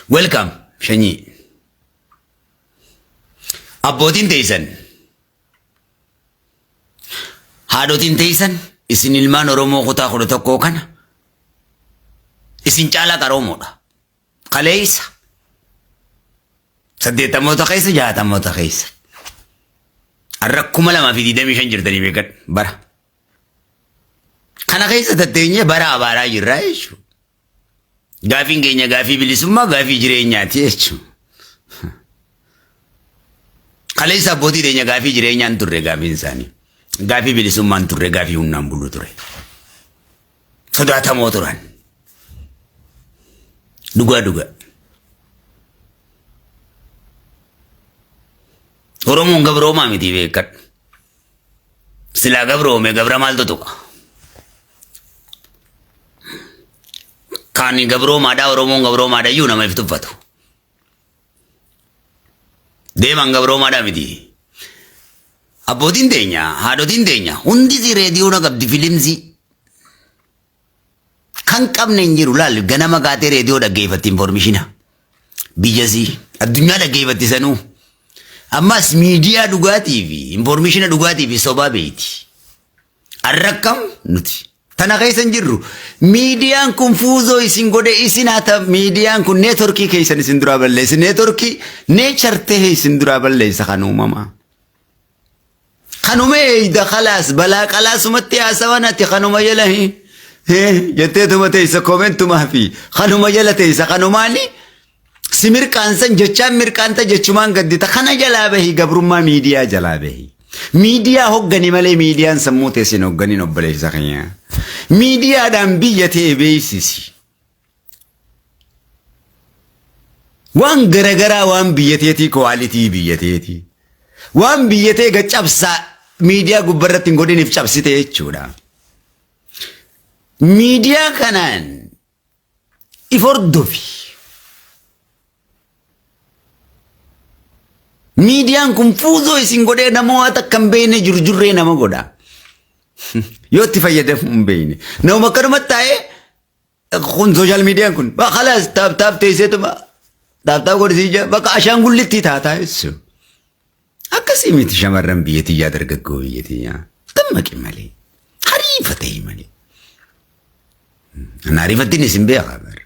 Welcome shanyii. Abbootiin teessan haadhotiin teessan isin ilmaan Oromoo kutaa 11 kana isin caalaa qaroomoodha. Kaleessa saddeettamoota keessa jaatamoota keessa. Har'a 2025 jirtanii beekan bara. Kana keessa tatteenyee bara abaaraa jirraa jechuudha. Gaafiin keenya gaafii bilisummaa gaafii jireenyaati jechuudha. Kaleessa abbootii teenya gaafii jireenyaan turre gaafiin isaanii. Gaafii bilisummaan turre gaafii humnaan bulu ture. Sodaatamoo turan. Dhugaa dhugaa. Oromoon gabroomaa miti beekadhu. Silaa gabroome gabra maaltu tuqa? Kan gabroomaadhaa Oromoon gabroomaadha iyyuu nama if tuffatu. Deeman gabroomaadhaa miti. Abbootiin teenya, haadhotiin teenya hundisi reediyoona qabdi filimsii. Kan qabne hin jiru laal ganama kaatee reediyoo dhaggeeffatti informishina. Biyyasii addunyaa dhaggeeffatti sanuu. Ammas miidiyaa dhugaatii fi informishina dhugaatii fi sobaa beeyti. Arra akkam nuti. Tana keessa hin jirru. Miidiyaan kun fuuzoo isin godhe isin hata miidiyaan kun neetworkii keessan isin duraa balleessa. Neetworkii neechar ta'e isin duraa balleessa kan uumamaa. Kanuma eeyda kalaas balaa qalaasumatti haasawan ati kanuma jala jetteetuma teessa komentumaa fi kanuma jala teessa kanumaani si mirqaansan jechaan mirqaanta jechumaan gaddita kana jalaa bahi gabrummaa miidiyaa jalaa bahi. Miidiyaa hoggani malee miidiyaan sammuu teessin hogganin obboleessa keenya. Miidiyaadhaan biyya tee beeksisi. Waan garagaraa waan biyya teetii kowaalitii biyya teetii. Waan biyya tee cabsaa miidiyaa gubbarratti hin godhiniif cabsite jechuudha. Miidiyaa kanaan if hordofi. Miidiyaan kun fuuzoo isin godhee nama waa takka hin beekne jurjurree nama godha. Yoo itti fayyadamuu hin beekne. Nama akkanumatti taa'ee kun sooshaal miidiyaan kun khalaas taap taap teesseetuma taap taap godhisii jira bakka ashaangullitti taataa jechuudha. Akkasii miti shamarran biyya tiyyaa dargaggoo biyya tiyyaa dammaqi malee hariifa ta'e malee. Ana ariifattiin isin beekaa bara.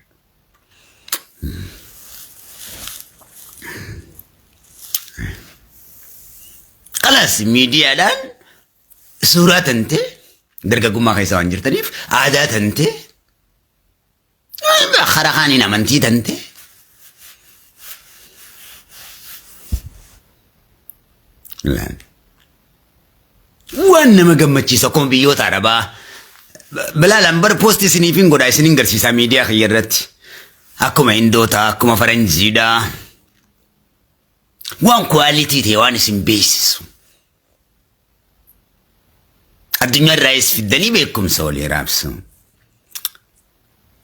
Khalaas miidiyaadhaan suuraa tantee dargaggummaa keessa waan jirtaniif aadaa tantee karaa kaaniin amantii tantee Laal. Waan nama gammachiisu akkuma biyyoota Arabaa bilaalaan bar poosti isiniif hin godha isinin garsiisaa miidiyaa kiyya irratti akkuma Hindootaa akkuma Faranjiidhaa waan kwaalitii ta'e waan isin beeksisu. Addunyaa irraayis fiddanii beekumsa walii raabsu.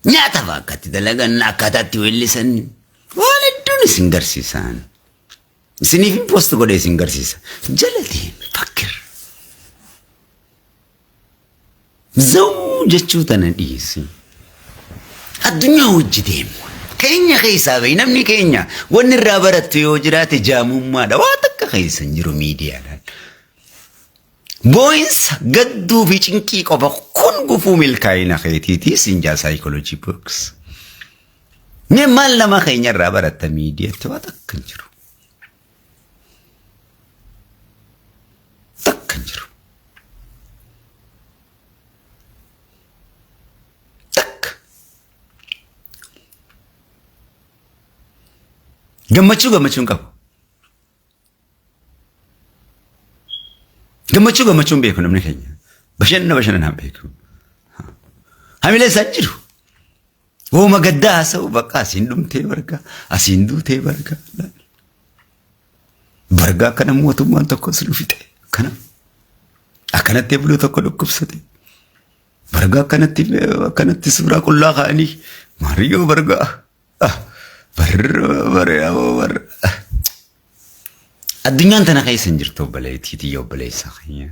Nyaata fa'aa akka itti dalagan, akkaataa itti weellisan waan hedduun isin garsiisan. Isiniif hin post godhee isin garsiisa. Jala deemi fakkir. Zawuu jechuu tana dhiisi. Addunyaa hojii deemu. Keenya keessaa bahi namni keenya wanni irraa barattu yoo jiraate jaamummaadha. Waa takka keessa hin jiru miidiyaadhaan. Boo'insa gadduu fi cinqii qofa kun gufuu milkaa'ina keetiiti siin jaa saayikooloojii books. Mee maal nama keenya irraa baratta miidiyaatti waa takka hin jiru. Takka hin jiru. Takka. Gammachuu gammachuu hin qabu. Gammachuu gammachuu hin beeku namni keenya. Bashannana bashannana hin beeku. Hamilee isaa hin jiru. Wooma gaddaa haasa'u bakka asiin dhumtee barga asiin duutee barga. Barga akkana mootummaan tokko si fixe akkana akkanatti buluu tokko dhukkubsate. Barga akkanatti akkanatti suuraa qullaa kaa'anii maariyyoo barga barra barra barra. Addunyaan tana keessa hin jirtu obboleettii tiyya obboleessa kiyya.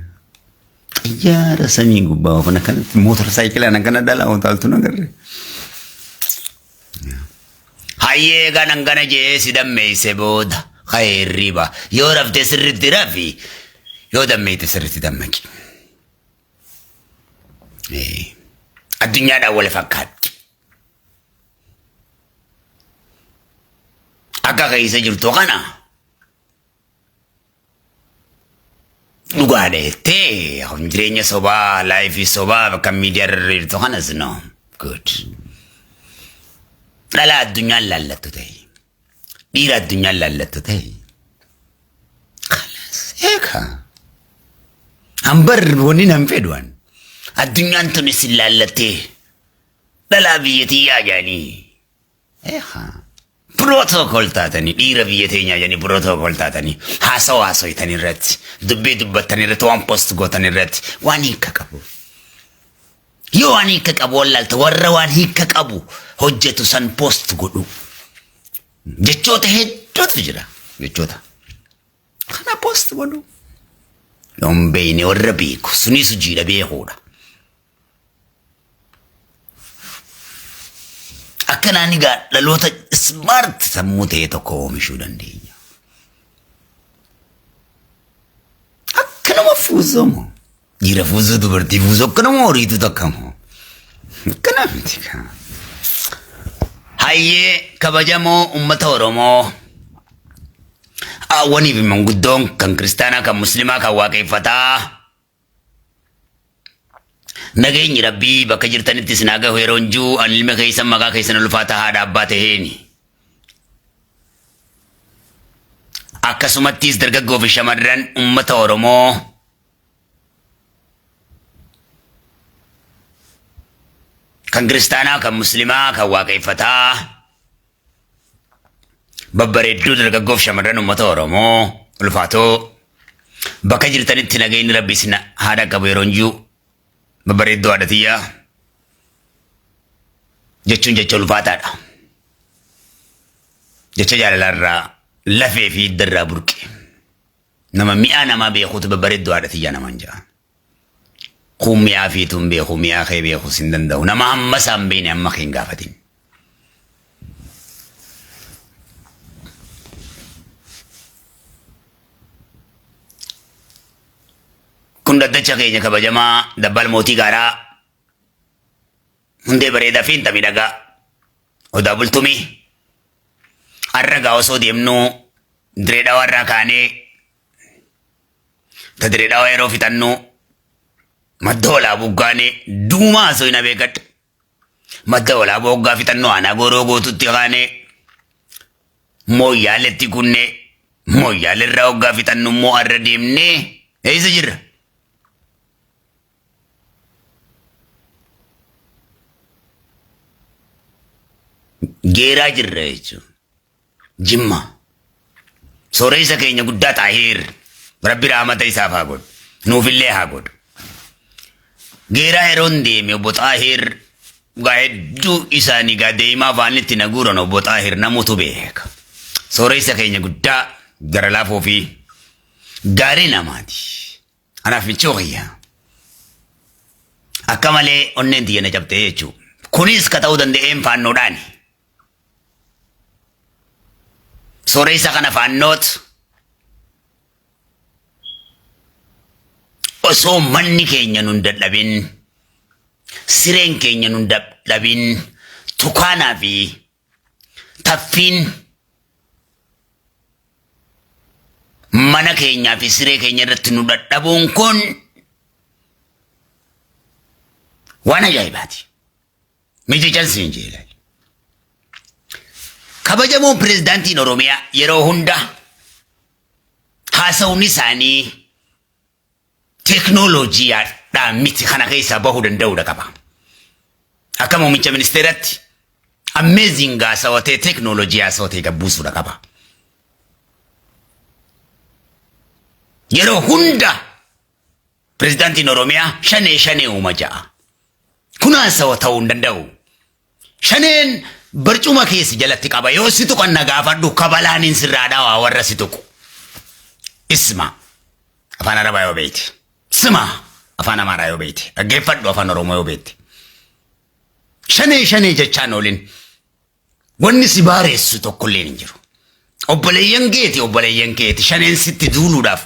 Xiyyaara samii gubbaa oofan akkanatti mootor saayikilaan akkana dhalaa utaaltu nagarre. Haa. Hayyee, egaa nan gana jee si dammeeyse booda ka'ee hirriba. Yoo rafte sirritti rafi, yoo dammeeyte sirritti dammaqi. Addunyaadhaan wal fakkaatti. Akka keessa jirtu kana dhugaadha jettee jireenya sobaa, life sobaa bakka miidiyaa irra jirtu kanas no good. Dhala addunyaan laallattu ta'e, dhiira addunyaan laallattu ta'e. Kalas eeka. Hambar wanni nan fedhu an. Addunyaan tun isin laallattee dhalaa biyya tiyyaa jedhanii. Eeka. Protocol taatanii, dhiira biyya teenyaa jedhanii protocol taatanii, haasawa haasoytan irratti, dubbii dubbattan irratti, waan post gootan irratti waan hiika qabu. Yoo waan hiika qabu wallaalta, warra waan hiika qabu hojjetu san post godhu. Jechoota hedduutu jira. Jechoota. Kana post godhu. Yoo hin beekne warra beeku sunis hojiidha, beekuudha. Akkanaan egaa dhaloota smart sammuu ta'e tokko oomishuu dandeenya. Akkanuma fuusoo moo? Dhiira fuusoo, dubartii fuusoo, akkanuma horiitu takka moo? Akkana miti kaa. Hayyee, kabajamoo uummata Oromoo. Hawwanii fi manguddoon kan kiristaanaa, kan muslimaa, kan waaqeffataa. Nageenyi Rabbii bakka jirtanitti isin haa gahu. Yeroon jiru an ilma keessan maqaa keessan ulfaataa haadha abbaa taheeni. Akkasumattis dargaggoo fi shamarran uummata Oromoo kan kiristaanaa, kan muslimaa, kan waaqeffataa, babbareedduu dargaggoo fi shamarran uummata Oromoo ulfaatoo bakka jirtanitti nageenyi Rabbi isin haadha qabu. Yeroon jiru babbareedduu haadha tiyyaa jechuun jecha ulfaataadha. Jecha jaalalarraa lafee fi hiddarraa burqe. Nama mi'aa namaa beekuutu babbareedduu haadha tiyyaa namaan jedha. Kun mi'aa fiituun beeku, mi'aa kee beekuus hin danda'u. Nama hamma isaan beekne hamma kee hin gaafatin. Kun dhaddacha keenya kabajamaa dabbal mootii gaaraa hundee bareedaa fi inta miidhagaa Odaa Bultumii. Har'a gaa osoo deemnuu Diree Dhawaa irraa kaanee, ta Diree Dhawaa yeroo fixannu Madda Walaabuu gaanee, duumaa osoo hin abeekadhu. Madda Walaabuu hoggaa fixannu aanaa Gooroo Gootutti kaanee Mooyyaaletti kunnee, Mooyyaalerraa hoggaa fixannu immoo har'a deemnee eessa jirra? Geeraa jirra jechuudha. Jimma. Sooressa keenya guddaa Xaahiir. Rabbi rahmata isaaf haa godhu. Nuufillee haa godhu. Geeraa yeroon deeme obbo Xaahiir gaa hedduu isaanii gaa deemaa afaan itti na guuran, obbo Xaahir namutu beeka. Sooressa keenya guddaa gara laafoo fi gaarii namaati. Anaaf michuu kiyya. Akka malee onneen tiyya na cabtee jechuudha. Kunis ka ta'uu danda'een faannoodhaani. Sooressa kana faannoot osoo manni keenya nun dadhabin, sireen keenya nun dadhabin, tukaanaa fi taffiin mana keenyaa fi siree keenya irratti nu dadhabuun kun waan ajaa'ibaati. Miti cansiin jeelal. Kabajamoon pirezidaantiin Oromiyaa yeroo hunda haasawni isaanii teeknooloojiidhaan miti, kana keessaa bahuu danda'uudha qaba. Akka muummicha ministeeratti amazing haasawatee, teeknooloojii haasawatee gabbuusuudha qaba. Yeroo hunda pirezidaantiin Oromiyaa shanee shanee uuma ja'a. Kun haasawa ta'uu hin danda'u. Shaneen barcuma keessa jalatti qaba. Yoo si tuqan na gaafadhu, kabalaaniin sirraa dhawaa warra si tuqu. Isma, afaan Arabaa yoo beekte. Sima, afaan Amaaraa yoo beekte. Dhaggeeffadhu, afaan Oromoo yoo beekte. Shanee shanee jechaan oolin. Wanni si baareessu tokkolleen hin jiru. Obboleeyyan keeti, obboleeyyan keeti shaneen sitti duuluudhaaf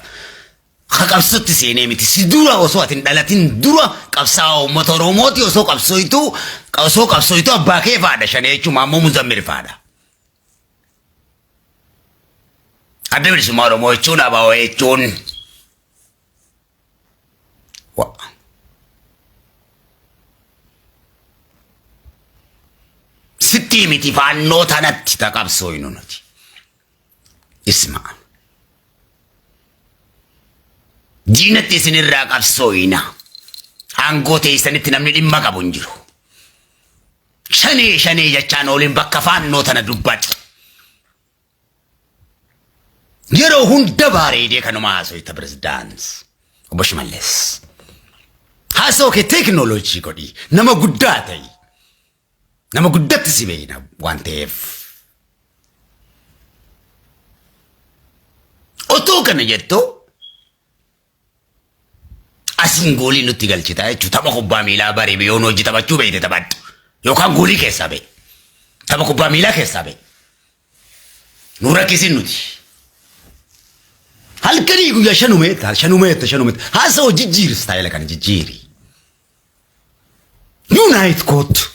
ka qabsotti seenee miti. Si dura osoo ati hin dhalatin dura qabsaa'aa uummata Oromooti. Osoo qabsooytu abbaa kee faadha, shanee jechuun Maammoo Muzammil faadha. Adda Bilisummaa Oromoo jechuun, ABO jechuun wa. Sitti miti, faannoo tanatti ta qabsooynu nuti. Isma. Diinatti isinirraa qabsooyna. Aangoo teessanitti namni dhimma qabu hin jiru. Shanee shanee jechaan ooliin, bakka faannoo tana dubbadhu. Yeroo hunda bareedee kanuma haasoyta, pirezidaant Obbo Shimallis. Haasoo kee teekinooloojii godhi, nama guddaa ta'i. Nama guddatti si beekna waan ta'eef. Otoo kana jettu asiin goolii nutti galchita jechuudha. Tapha kubbaa miilaa bari, yoon hojii taphachuu beekte taphadhu. Yookaan goolii keessaa ba'i. Tapha kubbaa miilaa keessaa ba'i. Nu rakkisin nuti. Halkanii guyyaa shanumeetta, shanumeetta, shanumeetta. Haasawaa jijjiiri, style kana jijjiiri. Unite kootu.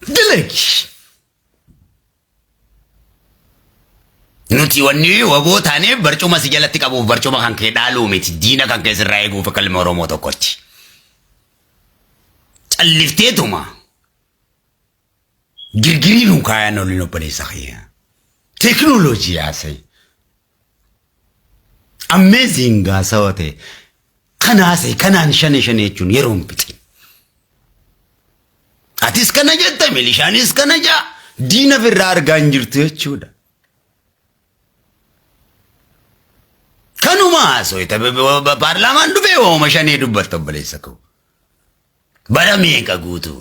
Dalagi. Nuti wanni waboo taaneef barcuma si jalatti qabuuf, barcuma kan kee dhaaluu miti, diina kan kee sirraa eeguuf akka ilma Oromoo tokkotti. Callifteetuma girgirii nu kaayan oliin, obboleessa kiyya. Teekinooloojii haasa'e. Amazing haasawa ta'e. Kana haasa'e, kanaan shane shane jechuun yeroo hin fixin. Atis kana jetta, milishaanis kana jaa, diina firraa argaa hin jirtu jechuudha. Kanuma haasa'e, paarlaamaan dhufee waa'uma shanee dubbatta, obboleessa koo. Bara meeqa guutuu?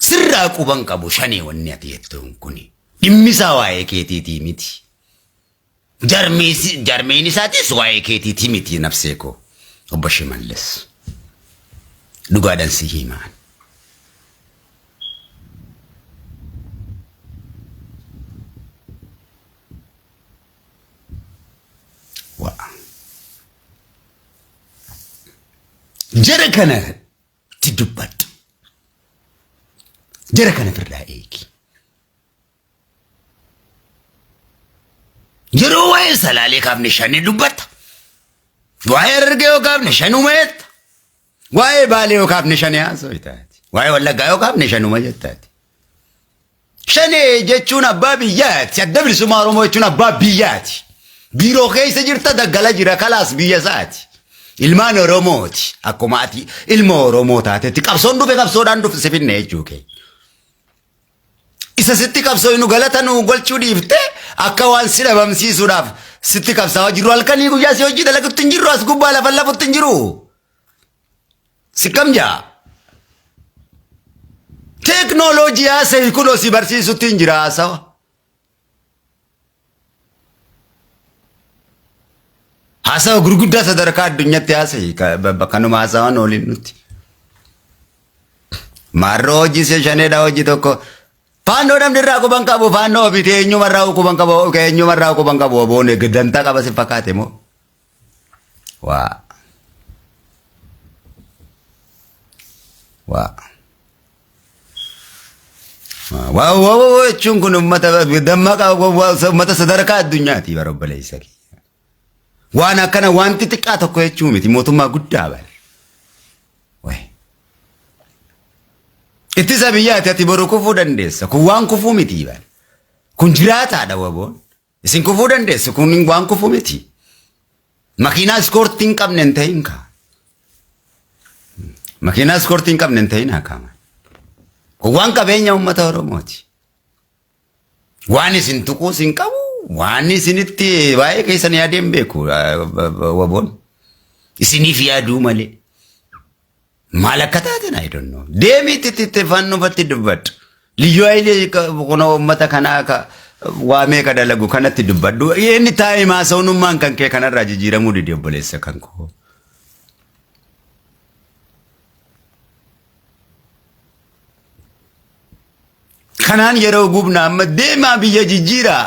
Sirraa quban qabu shanee wanni ati jettuun kuni. Dhimmisaa waa'ee keetiitii miti. Jarmeen isaatis waa'ee keetiitii miti, nafsee koo. Obbo Shimallis. Dhugaadhaan si himaan. Waa. Jara kana itti dubbadhu. Jara kana firraa eegi. Yeroo waa'ee Salaalee kaafne shanii dubbatta. Waa'ee Harargee yoo kaafne shanuma jetta. Waa'ee Baalee yoo kaafne shanee haasoftaati. Waa'ee Wallaggaa yoo kaafne shanuma jettaati. Shanee jechuun abbaa biyyaati. Adda Bilisummaa Oromoo jechuun abbaa biyyaati. Biiroo keessa jirta, daggala jira, kalaas biyya isaati. Ilmaan Oromooti. Akkuma ati ilma Oromoo taatetti qabsoon dhufe, qabsoodhaan dhufe si finne jechuu keenya. Isa sitti qabsoo nu galata nu galchuu dhiiftee akka waan si dhabamsiisuudhaaf sitti qabsaa'aa jiru, halkanii guyyaa si hojii dalagutti hin jirru, as gubbaa lafa lafutti hin jiru. Si kam jaa? Teeknooloojii haasa'ii, kunoo si barsiisutti hin jira haasawa. Haasawa gurguddaa sadarkaa addunyaatti haasa'i, kanuma haasawaan ooliin nutti. Maarroo hojii shaneedha, hojii tokko. Faannoo namni irraa quban qabu, faannoo miti, eenyumarraa quban qabu, eenyumarraa quban qabu, oboon dantaa qaba si fakkaate moo? Waa. Waa. Waa waa waa jechuun kun uummata dammaqa, uummata sadarkaa addunyaati bara, obboleessa kiyya. Waan akkana wanti xiqqaa tokko jechuu miti, mootummaa guddaa bara. Wayi. Ittisa biyyaati, ati boru kufuu dandeessa. Kun waan kufuu miti bara. Kun jiraataadha waboon. Isin kufuu dandeessu, kun waan kufuu miti. Makiinaa iskoortii hin qabne hin ta'in kaa. Makiinaa iskoortii hin qabne hin ta'in haa kaama. Kun waan qabeenya uummata Oromooti. Waan isin tuquus hin qabu, waan isinitti waa'ee keessan yaadee hin beeku waboon. Isiniif yaaduu malee. Maal akka taatan I don't know. Deemiitti itti fannufatti dubbadhu. Liyyuu Hayilee kun uummata kanaa ka waa meeqa dalagu kanatti dubbadhu. Inni taa'ee haasa'ummaan kan kee kanarraa jijjiiramuu dide, obboleessa kan koo. Kanaan yeroo gubna amma deemaa biyya jijjiiraa.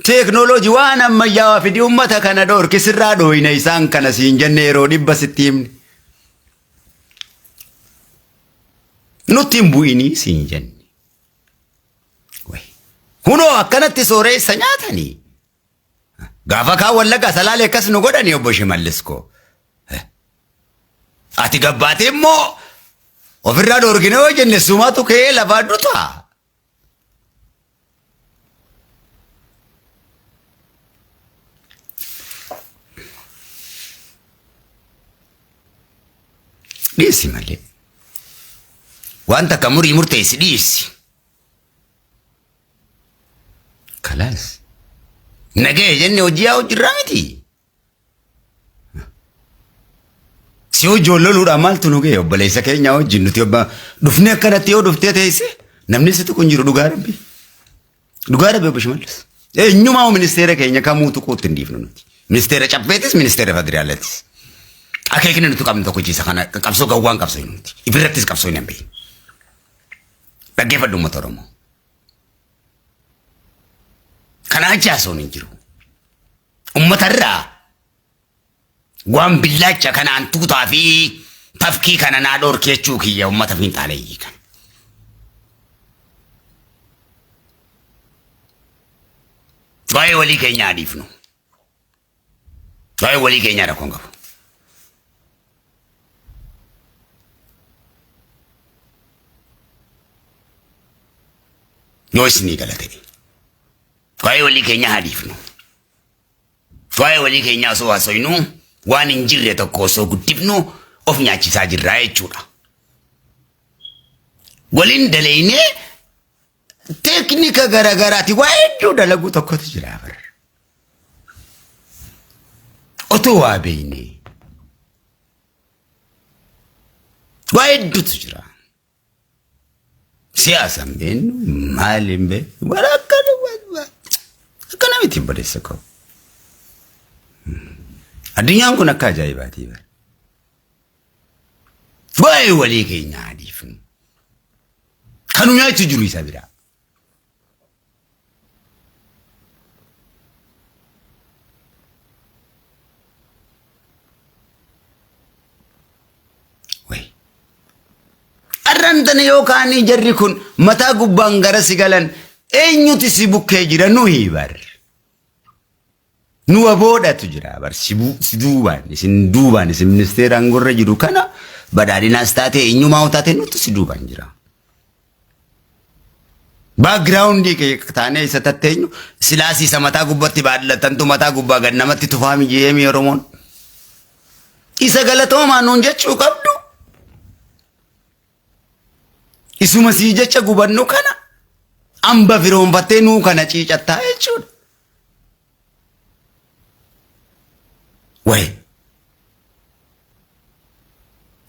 Teeknooloojii waan ammayyaawaa fidi uummata kana dhoorki sirraa dhooyna isaan kana siin jenne yeroo dhibba sitti himne. Nutti hin bu'inii siin jenne. Kunoo akkanatti sooreessa nyaatanii. Gaafa kaan Wallaggaa Salaalee akkas nu godhanii obbo Shimallis koo. Ati gabbaatee immoo ofirraa dhoorgine yoo jenne sumatu ka'ee lafaa duta. Dhiisi malee. Waan takka murii murteessi dhiisi. Kalaas. Nagaya jenne hojii haa hojirraa miti. Si hojii wal loluudhaan maaltu nu ga'e obboleessa keenya wajjin nuti obba dhufnee akkanatti yoo dhuftee teesse namni si tuqu hin jiru dhugaa rabbi. Dhugaa rabbi obbo Shimallis. Eenyumaa ministeera keenya kamuu tuquutti hin dhiifnu nuti. Ministeera caffeetis ministeera federaalatis. Akeekni nuti qabnu tokkichi isa kana qabsoo gawwaan qabsoo nuti. Ifirrattis qabsoo hin hambiin. Dhaggeeffadhu uummata Oromoo. Kana achi haasa'uun hin jiru. Uummatarraa waan billaacha kanaan tuutaa fi tafkii kana naa dhoorki jechuu kiyya uummata fiinxaaleeyyii kana. Waa'ee walii keenyaa dhiifnu. Waa'ee walii keenyaa rakkoon qabu. Yoo isinii gala ta'e. Waa'ee walii keenyaa haa dhiifnu. Waa'ee walii keenyaa osoo haasofnu waan hin jirre tokko osoo guddifnu of nyaachisaa jirraa jechuudha. Waliin daleeynee teeknika garagaraati waa hedduu dalaguu tokkotu jira bara. Otoo waa beeknee waa hedduutu jira. Siyaasa hin beeknu maal hin beeknu waan akkana akkana miti obboleessa koo. Addunyaan kun akka ajaa'ibaati bara. Waa'ee walii keenyaa adiifnu. Kanu nyaachuu jiru isa biraa. Wayi. Arran tana yookaan jarri kun mataa gubbaan gara si galan eenyuti si bukkee jira nuyi bar. Nu waboodhatu jira bar si duubaan isin duubaan isin ministeera aangorra jiru kana badhaadhinaas taate eenyumaa taate nuti si duubaan jira. Baakgiraawundii kee taanee isa tatteenyu silaasii isa mataa gubbatti baadhatantu mataa gubbaa gad namatti tufaa mijeemii Oromoon. Isa galatoomaa nuun jechuu qabdu. Isuma sii jecha gubannu kana amba firoonfattee nuu kana ciicattaa jechuudha. Wayi.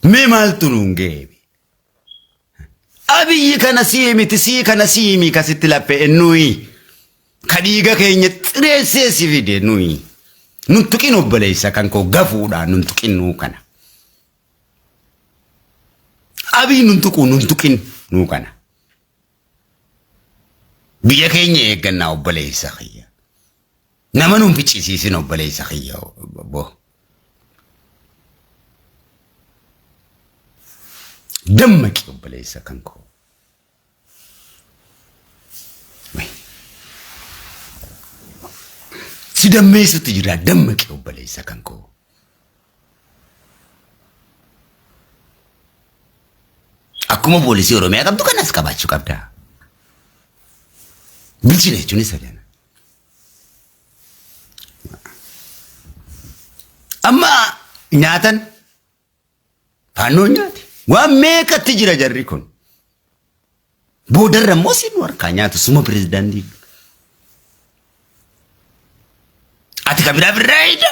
Mee maaltu nuun ga'e? Abiyyi kana sii miti sii kana sii mi kasitti laphee nuyi ka dhiiga keenya xireessee si fide nuyi nun tuqin obboleessa kan koo gafuudha nun tuqin nuu kana. Abiy nun tuqu nun tuqin nuu kana. Biyya keenya eeggannaa obboleessa kiyya. Nama nun ficcisiisin obboleessa kiyya obbo. Dammaqi obboleessa kan koo. Si dammeessutti jira dammaqi obboleessa kan koo. Akkuma poolisii Oromiyaa qabdu kanas qabaachuu qabda. Bilchina jechuun isa kana. Amma nyaatan faannoon nyaate. Waan meeqatti jira jarri kun. Boodarra immoo siin harkaa nyaatu suma pirezidaantii. Ati ka biraa birraa eeyda.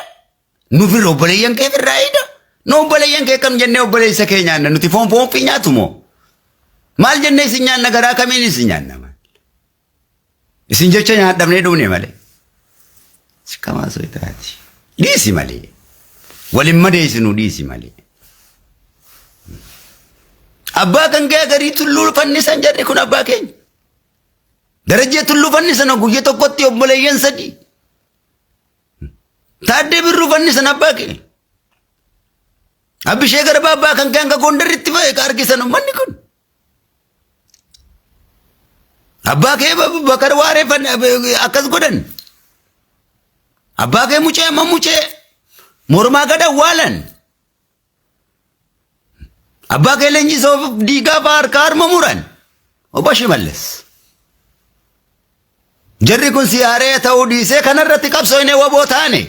Nu firra obboleeyyan kee firraa eeyda. Nu obboleeyyan kee kam jennee obboleessa kee nyaanna nuti foon foon fi nyaatu moo? Maal jennee isin nyaanna garaa kamiin isin nyaanna maal? Isin jecha nyaadhamnee dhumne malee. Sikkamaa soitaati. Dhiisi malee. Walin madeessinu dhiisi malee. Abbaa kan kee Agarii Tulluu fannisan jarri kun abbaa keenya. Darajjee Tulluu fannisan guyya tokkotti obboleeyyan sadii. Taaddee Birruu fannisan abbaa keenya. Abbishee Garbaa abbaa kan kee hanga Gondaritti fa'e ka argisan uummanni kun. Abbaa kee Bakar Waaree akkas godhan. Abbaa kee mucee amma mucee mormaa gad awwaalan. Abbaa kee leenjisoo diigaa fa'aa harka harma muran. Obbo Shimallis. Jarri kun si haaree ta'uu dhiisee kanarratti qabsooynee waboo taane.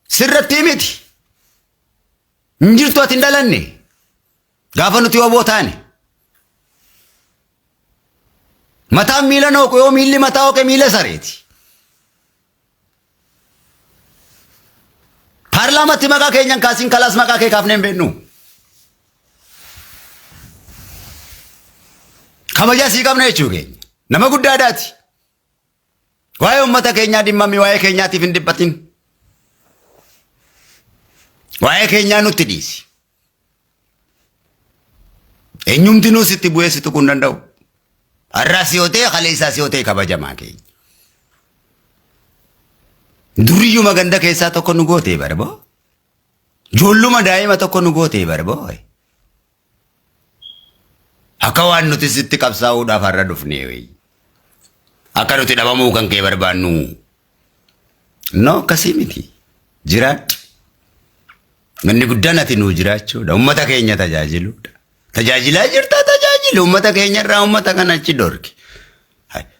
Sirratti miti. Hin jirtu ati hin dhalanne. Gaafa nuti waboo taane. Mataan miila nooqu yoo miilli mataa hooqe miila sareeti. Paarlaamatti maqaa keenyan kaasiin kalaas maqaa kee kaafnee hin beeknu. Kabajaa sii qabna jechuu keenya. Nama guddaadhaati. Waa'ee uummata keenyaa dhimmami waa'ee keenyaatiif hin dhiphatin. Waa'ee keenyaa nutti dhiisi. Eenyumtinuu sitti bu'ee si tuquu hin danda'u. Har'aas yoo ta'e kaleessaas yoo ta'e kabajamaa keenya. Duriyyuma ganda keessaa tokko nu gootee barboo. Ijoolluma daa'ima tokko nu gootee barboo. Akka waan nuti sitti qabsaa'uudhaaf har'a dhufnee wayii. Akka nuti dhabamuu kan kee barbaannu. No akkasii miti. Jiraadhu. Manni guddaan ati nuu jiraachuudha. Uummata keenya tajaajiluudha. Tajaajilaa jirta tajaajili. Uummata keenya irraa uummata kana achi dhorki.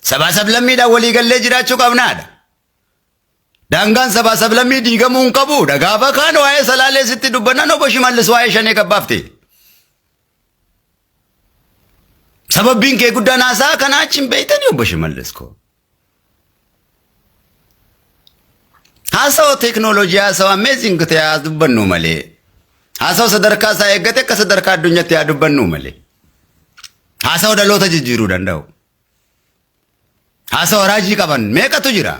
Sabaa sablammiidhaan walii gallee jiraachuu qabnaadha. Daangaan sabaa sablammii diigamuu hin qabuudha. Gaafa kaan waa'ee salaalee sitti dubbannaan obbo Shimallis waa'ee shanee gabbaafte. Sababbiin kee guddaan haasaa kanaa achi hin beektanii obbo Shimallis koo. Haasawa teeknooloojii haasawa amazing ta'e haa dubbannu malee. Haasawa sadarkaa isaa eeggate akka sadarkaa addunyaatti haa dubbannu malee. Haasawa dhaloota jijjiiruu danda'u. Haasawa raajii qaban meeqatu jira?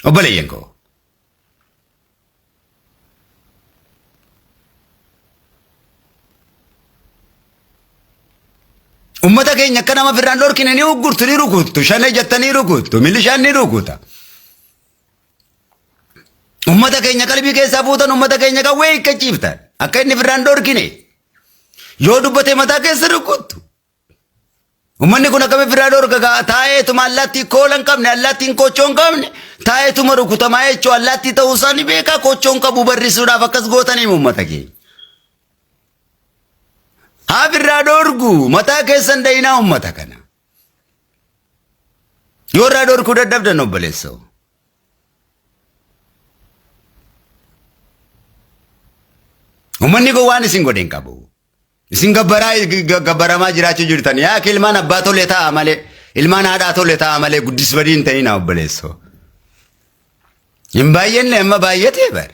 Obboleeyyan koo. Ummata keenya akka nama firraan dhorkine ni uggurtu ni rukuttu shanee jettanii rukuttu milishaan ni rukuta. Ummata keenya qalbii keessaa fuutan ummata keenya qawwee hiikkachiiftan akka inni firraan dhorkine yoo dubbate mataa keessa rukuttu. Uummanni kun akkamitti firraa dhorka gaa taa'eetuma allaattii koola hin qabne allaattiin koochoo hin qabne taa'eetuma rukutamaa jechuu allaattii ta'uu isaa ni beekaa koochoo hin qabu barrisuudhaaf akkas gootanii uummata keenya. Haa firraa dhorgu mataa keessan dayinaa uummata kana. Yoo irraa dhorkuu dadhabdan obboleessoo. Uummanni kun waan isin godhe hin qabu. Isin gabbaraa gabbaramaa jiraachuu jirtan. Yaa akhi ilmaan abbaa tole ta'a malee ilmaan haadhaa tole ta'a malee guddis badii hin ta'inaa obboleessoo. Hin baay'anne amma baay'atee bar.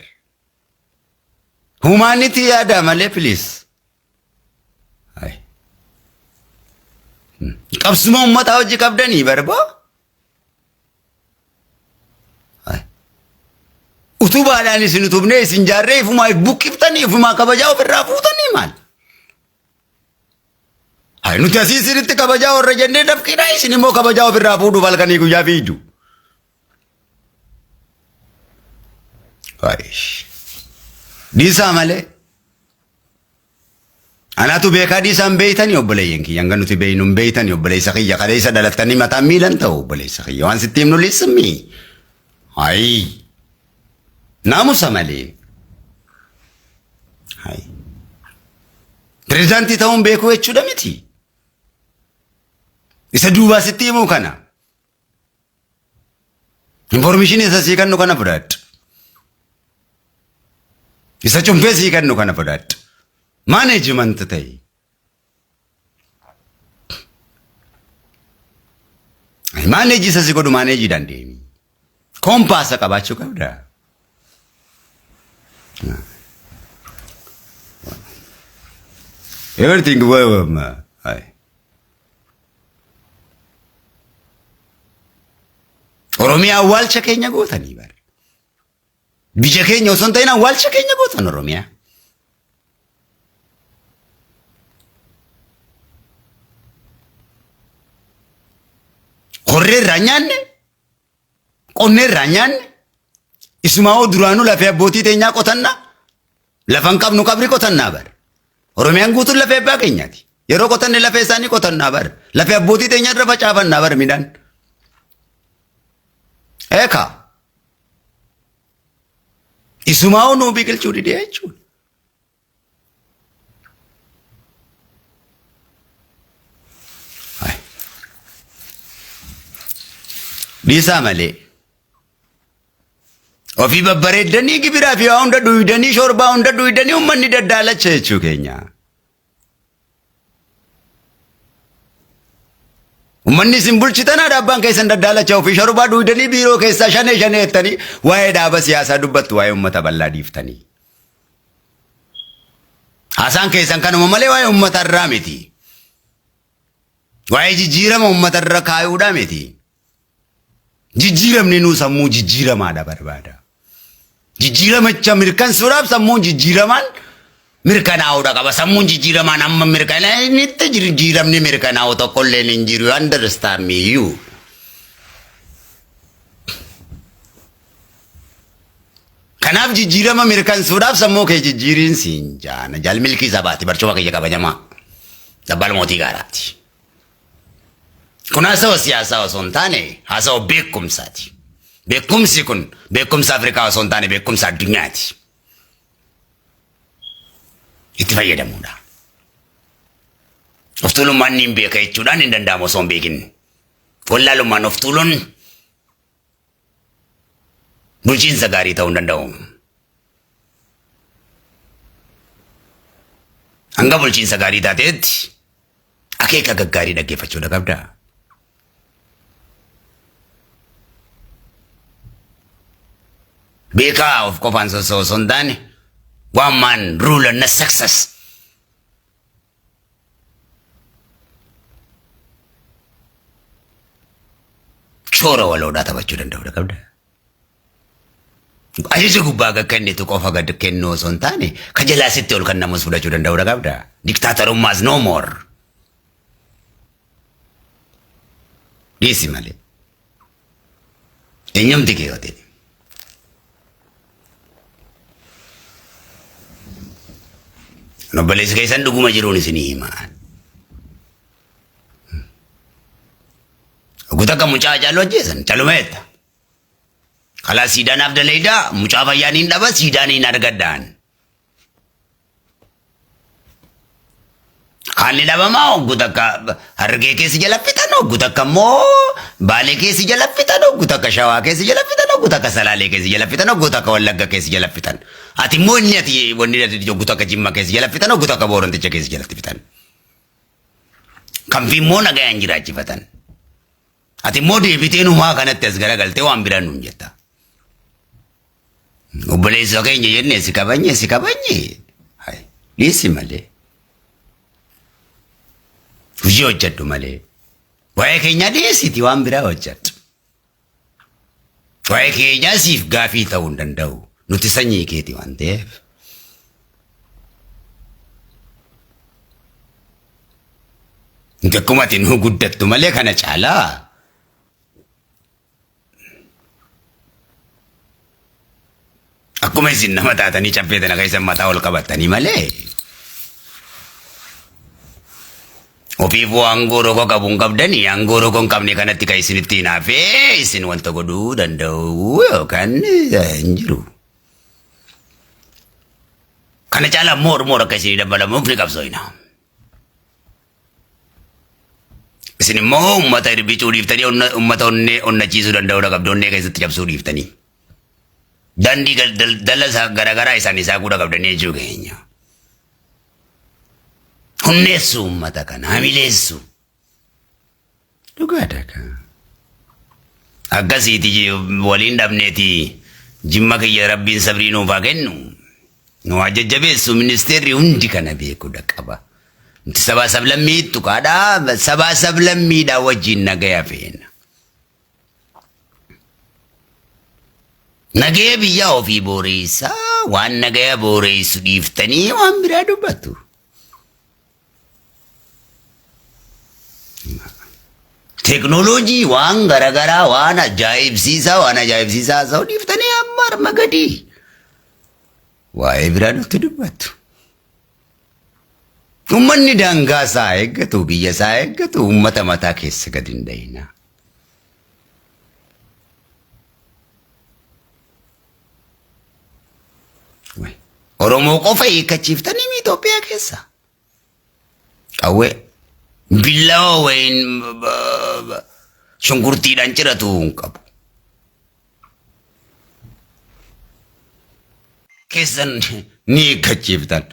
Humanity yaada malee please. Qabsuma uummataa hojii qabdanii barboo. Utubaadhaan isin utubnee isin jaarree ifumaa if buqqiftanii ifumaa kabajaa ofirraa fuutanii maal? Hai nuti asii isinitti kabajaa warra jennee dafqinaa isin immoo kabajaa ofirraa fuudhuuf halkanii guyyaa fiigdu. Hai. Dhiisaa malee. Anaatu beekaa dhiisaan beeytanii obboleeyyan kiyya hanga nuti beeynu hin beeytanii obboleessa kiyya kaleessa dhalattanii mataan miilan ta'u obboleessa kiyya waan sitti himnu lismi. Hayi. Naamusa malee. Hayi. Pirezidaantii ta'uun beekuu jechuudha miti. Isa duubaa sitti himuu kana. Information isa sii kennu kana fudhadhu. Isa cunfee sii kennu kana fudhadhu. Management ta'i. Manage isa si godhu manage dandeemi. Kompaasa qabaachuu qabda. Everything well. Aye. Oromiyaa awwaalcha keenya gootanii bara. Biyya keenya osoo hin ta'in awwaalcha keenya gootan Oromiyaa. Horree irraa nyaanne, qonnee irraa nyaanne, isumaa hoo duraanuu lafee abbootii teenyaa qotanna, lafa hin qabnu qabri qotannaa bara. Oromiyaan guutuun lafee abbaa keenyaati. Yeroo qotanne lafee isaanii qotannaa bara. Lafee abbootii teenyaa irra facaafannaa bara midhaan. Eekaa. Isumaa hoo nuu biqilchuu didee jechuudha. Dhiisaa malee. Ofii babbareeddanii gibiraa fi waa hunda dhuydanii shorbaa hunda dhuydanii uummanni daddaalacha jechuu keenya. Uummanni isin bulchitan haadha abbaan keessan daddaalacha ofii shorbaa dhuydanii biiroo keessaa shanee shanee jettanii waa'ee dhaaba siyaasaa dubbattu waa'ee uummata bal'aa dhiiftanii. Haasaan keessan kanuma malee waa'ee uummata irraa miti. Waa'ee jijjiirama uummata irra kaayuudhaa miti. Jijjiiramni nuu sammuu jijjiiramaadha barbaada. Jijjiiramicha mirkansuudhaaf sammuun jijjiiramaan mirkanaa'uudha qaba. Sammuun jijjiiramaan amma mirkanaa'initti jijjiiramni mirkanaa'u tokkolleen hin jiru. You understand me you. Kanaaf jijjiirama mirkansuudhaaf sammuu kee jijjiiriin siin jaana. Jaal milkii sabaati barcuma kiyya kabajamaa. Dabbal mootii gaaraati. Kun haasawa siyaasaa osoo hin taane haasawa beekumsaati. Beekumsi kun beekumsa Afrikaa osoo hin taane beekumsa addunyaati. Itti fayyadamuudha. Of tuulummaan niin beeka jechuudhaan hin danda'amu osoo hin beekin. Wallaalummaan of tuuluun bulchiinsa gaarii ta'uu hin danda'u. Hanga bulchiinsa gaarii taateetti akeeka gaggaarii dhaggeeffachuudha qabda. Beekaa of qofaan sossoo osoo hin taane one man rule and success. Shoora waloodhaa taphachuu danda'uudha qabda. Ajaja gubbaa gad kennitu qofa gad kennuu osoo hin taane ka jalaa sitti ol kennamus fudhachuu danda'uudha qabda. Diktaatarummaas no more. Dhiisi malee. Eenyumti kee yoo ta'e. Obboleessi keessan dhuguma jiruun isinii hima. Ogu takka mucaa caalu ajjeesan caluma jetta. Kalaa siidaa naaf dalaydaa mucaa fayyaan hin dhaba siidaan hin argadhaan. Kaan ni dhabamaa oggu takka Harargee keessi jala fixan oggu takka immoo Baalee keessi jala fixan oggu takka Shawaa keessi jala fixan oggu takka Salaalee keessi jala fixan oggu takka Wallagga keessi jala fixan. Ati immoo inni ati wanni ati oggu takka Jimma keessi jala fixan oggu takka Booranticha keessi jalatti fixan. Kan fi immoo nagayaan jiraachifatan. Ati immoo deebitee numaa kanatti as garagaltee waan biraa nuun jetta. Obboleessa keenya jennee si kabanye si kabanye. Hai, dhiisi malee. Hojii hojjedhu malee. Waa'ee keenyaa dhiisiiti waan biraa hojjedhu. Waa'ee keenyaa siif gaafii ta'uu hin danda'u. Nuti sanyii keeti waan ta'eef. Nuti akkuma ati nuu guddattu malee kana caalaa Akkuma isin nama taatanii caffee tana keessa mataa ol qabattanii malee. Ofiifuu aangoo roga qabu hin qabdanii aangoo roga hin qabne kanatti kan isinitti hinaafee isin wanta godhuu danda'u yookaan hin jiru. Kana caalaa moor moor akka isinii dabalamuuf ni qabsooyna. Isin immoo uummata irbicuu dhiiftanii uummata onnee onnachiisuu danda'uudha qabdu onnee keessatti cabsuu dhiiftanii. Daandii daldala garaagaraa isaanii saaquudha qabdanii jechuu keenya. Humneessu uummata kana hamileessu. Dhugaadha kaa. Akkasiiti waliin dhabneeti jimma kiyya rabbiin sabrii nuuf haa kennu. Nu haa jajjabeessu ministeerri hundi kana beekuudha qaba. Nuti sabaa sablammii tuqaadhaa sabaa sablammiidhaa wajjin nagaya feena. Nagaya biyyaa ofii booreessaa waan nagaya booreessu dhiiftanii waan biraa dubbatu. Teknooloojii waan garaagaraa, waan ajaa'ibsiisaa, waan ajaa'ibsiisaa haasa'uu dhiiftanii amma harma gadii. Waa'ee biraa nutti dubbattu. Uummanni daangaa isaa eeggatu, biyya isaa eeggatu, uummata mataa keessa gadi hin dhayina. Oromoo qofa hiikkachiiftanii Itoophiyaa keessa. Qawwee billawa wayiin shunkurtiidhaan ciratu hin qabu. Keessan ni hiikkachiiftan.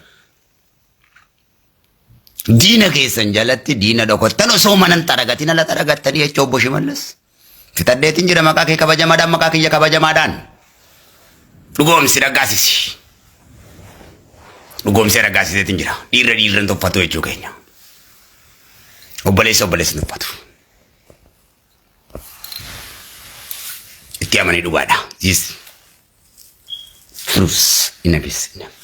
Diina keessan jalatti diina dhokattan osoo manan xaragatin ala xaragattanii jecha obbo Shimallis. Fixadheetiin jira maqaa kee kabajamaadhaan, maqaa kiyya kabajamaadhaan. Dhugoomsi raggaasisi. Dhugoomsee raggaasiseetiin jira. Dhiirra dhiirra hin tuffatu jechuu keenya. Obboleessa obboleessa hin tuffatu. Itti amanii dhugaadha. This proves enough is enough.